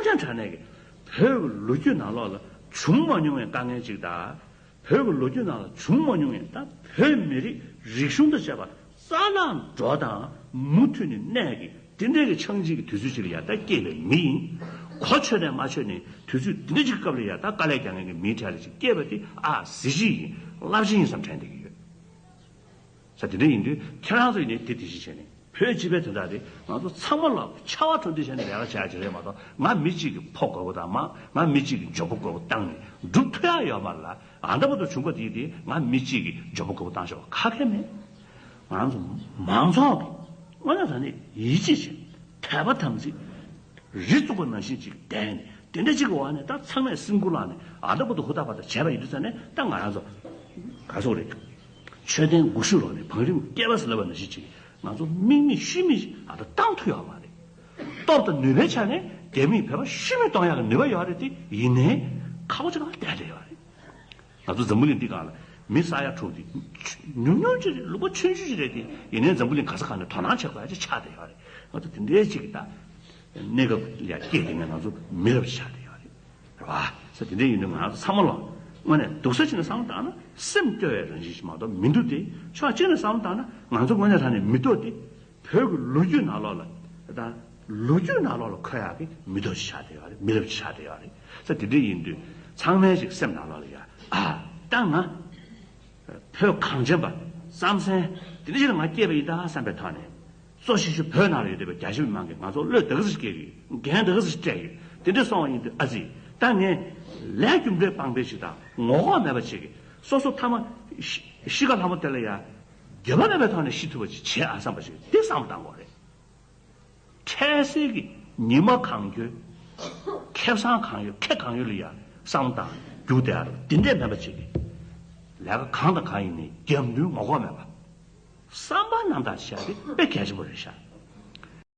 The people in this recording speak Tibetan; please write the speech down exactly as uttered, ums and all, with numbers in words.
ཅང་དྲག་ནས་ཀྱི་བོད་ཀྱི་ལོ་རྒྱུས་ནང་ལོགས་ལ་བྱུང་མ་མྱོང་བའི་དཀའ་ངལ་ཅིག་དང་། བོད་ཀྱི་ལོ་རྒྱུས་ནང་ལ་བྱུང་མ་མྱོང་བའི་ད་བོད་མི་རིགས་རིག་གཞུང་དང་བཅས་པ་རྩ་ནས་འགྲོ་དང་མུ་མཐུད་ནས་གནས་ཀྱི་དེ་འདྲའི་གི་འཆང་བྱེད་ཀྱི་དུས་ཚོད་ཅིག་ལ་ཡ་ད་སྐྱེས་པའི་མི་ཡིན། གོ་ཆོད་ནས་མ་ཆོད་ནས་དུས་ཚོད་དེ་འདྲ་ཅིག་སྐབས་ལ་ཡ་ད་དཀའ་ལས་རྒྱག་མཁན་གྱི་མིའི་གྲས་ལ་ཅིག་སྐྱེས་པ་དེ་ཨ་གཟི་བརྗིད་ཡིན། རླབས་ཆེན་ཡིན་བསམ་དྲན་བསྡད་ཀྱི་ཡོད། ས་དེ་འདྲ་ཡིན་དུས་ཁྱེད་རང་ཚོ་ཡིན་ནའི་དེ་དེ་བཞིན་བྱས་ནས་བོད་སྤྱི་པའི་དོན་དག་དེ་ང་ཚོ་ཚང་མ་ལ་ཆར་པ་དྲོ་འདི་བྱས་ནས་ལས་ཀ་བྱ་ཡ་ཅིག་རེད་མ་གཏོགས། ང་མི་གཅིག་གི་ཕོ་རྒོད་པོ་དང་མ་ང་མི་གཅིག་གི་འཇོན་པོ་རྒོད་པོ་བཏང་ནས་སྒྲུབ་ཐུབ་ཡ་ཡོད་མ་རེད་ལ། ཨ་འདྲ་པོ་དུ་བྱུང་པ་དེ་དེ་ང་མི་གཅིག་གི་འཇོན་པོ་རྒོད་པོ་བཏང་ཆོག་པ་ཁ་ཁེ་མེད། ང་ཚོ་མང་ཚོགས་ཀྱི་དངོས་གནས་དྲང་གནས་ཡིད་ཆེས་བྱེད་དད་པ་དམ་ཚིག་རི་བཙུགས་པ་ནང་བཞིན་ཅིག་བསྡད་ནས་དེ་འདྲ་ཅིག་གི་འོག་ནས་ད་ཚང་མས་སེམས་ཁུར་བླངས་ནས་ཨ་འདྲ་པོ་དུ་ཧུར་ཐག་པ་དང་བྱས་པ་ཡིན་དུས་ཙང་ནས་ད་ང་རང་ཚོ་ག་སོག་རེད། མཆོད་རྟེན་དགུ་བཞུ་ལོག་ནས་བང་རིམ་བསྐལ་པ་ཟེར་ལབ་པ་ནང་བཞིན་ཅིག་ང་ཚོ་དམིགས་མེད་ཤུལ་མེད་ཨ་ད་བཏང་ཐུབ་ཡོད་མ་རེད། སྟོབས་དང་ནུས་པའི་ཆ་ནས་རྒྱ་མིས་བོད་པ་ཤུལ་མེད་གཏོང་ཡག་གི་ནུས་པ་ཡོད་རེད་དེ། ཡིན་ནའི་ཁག་པོ་ཅིག་ལ་བསྡད་བསྡད་ཡོད་རེད། ང་ཚོ་འཛམ་བུ་གླིང་འདི་སྒང་ལ་མི་ས་ཡ་དྲུག་དེ་ཉུང་ཉུང་ཅིག་རེད། ལུང་པ་ཆུང་ཆུང་ཅིག་རེད་དེ། ཡིན་ནའི་འཛམ་བུ་གླིང་ག་ས་ག་ནས་དོ་སྣང་བྱེད་དགོས་ཡ་ཅིག་ཆགས་བསྡད་ཡོད་རེད། ང་ཚོ་དེ་འདྲའི་ཅིག་གི་ད་གནས་སྐབས་ལ་སྐྱེས་དེ་ནས་ང་ཚོ་མི་རབས་ཆགས་བསྡད་ཡོད་རེད། རེད་བ། ས་དེ་འདྲའི་ཡིན་དུས་ང་ཚོ་ཚང་མ་ལོ་དངོས་གནས་སྡུག་ས་ཅིག་ནས་བསམ་བློ་བཏང་ན་སེམས་སྐྱོ་བའི་རང་བཞིན་ཞིག་མ་གཏོགས་མི་འདུག་སྟེ། ཕྱོགས་གཅིག་ནས་བསམ་བློ་བཏང་ན་ང་ཚོ་དངོས་གནས་དྲང་གནས་མི་ཐོག་སྟེ། བོད་ཀྱི་ལོ་རྒྱུས་ནང་ལོགས་ལ་དང་ལོ་རྒྱུས་ནང་ལོགས་ལ་འཁོད་ཡག་གི་མི་ཐོག་ཅིག་ཆགས་བསྡད་ཡོད་རེད། མི་རབས་ཅིག་ཆགས་བསྡད་ཡོད་རེད། ས་དེ་འདྲ་ཡིན་དུས་ཚང་མའི་ཅིག་སེམས་ནང་ལོགས་ལ་ཡ་ཨ་ད་ང་བོད་གངས་ཅན་པ་རྩམ་ཟན་དེ་འདྲ་ཞིག་ལ་ང་སྐྱེས་པ་ཡིན་ད་བསམ་པའི་ཐོག་ནས་གཙོ་ཆེ་ཤོས་བོད་ནང་ལ་ཡོད་བསྡད་པའི་རྒྱ་ཆེ་མི་མང་གིས་ང་ཚོ་བློས་ད་ག་ཟེ་སྐྱེས་ཡོད། འགན་ད་ག་ཟེ་སྤྲད་ཡོད། དེ་འདྲ་སོང་བ་ཡིན་དུས་ཨ་ཙི་ད་ངས་ལས་རྒྱུ་འབྲས་སྤངས་པའི་ཞིག་དང་ངོ་ལྐོག་མེད་པ་ཅིག་གིས་སོ་སོ་ཐ་མ་ཤི་ཤི་ཁ་ལྷ་མོ་དེ་ལ་ཡ། འགྱོད་པ་མེད་པའི་ཐོག་ནས་ཤི་ཐུབ་པ་ཅིག་བྱེད་ཨ་བསམ་པ་ཞིག་དེ་བསམ་བློ་བཏང་དགོས་རེད། འཕྲལ་སེལ་གྱི་ཉི་མ་གང་འཁྱོལ། ཁེ་བཟང་གང་ཡོད་ཁེ་གང་ཡོད་ལ་ཡ་བསམ་བློ་བཏང་རྒྱུག་བསྡད་ཡ་རེད། དེ་འདྲས་མེད་པ་ཅིག་གིས་ལས་ཀ་གང་དང་གང་ཡིན་ནའི་རྒྱབ་མདུན་ངོ་ལྐོག་མེད་པ། བསམ་པ་རྣམ་དག་བྱས་ཏེ་དཔེ་གལ་ཆེན་པོ་རེད་ཤག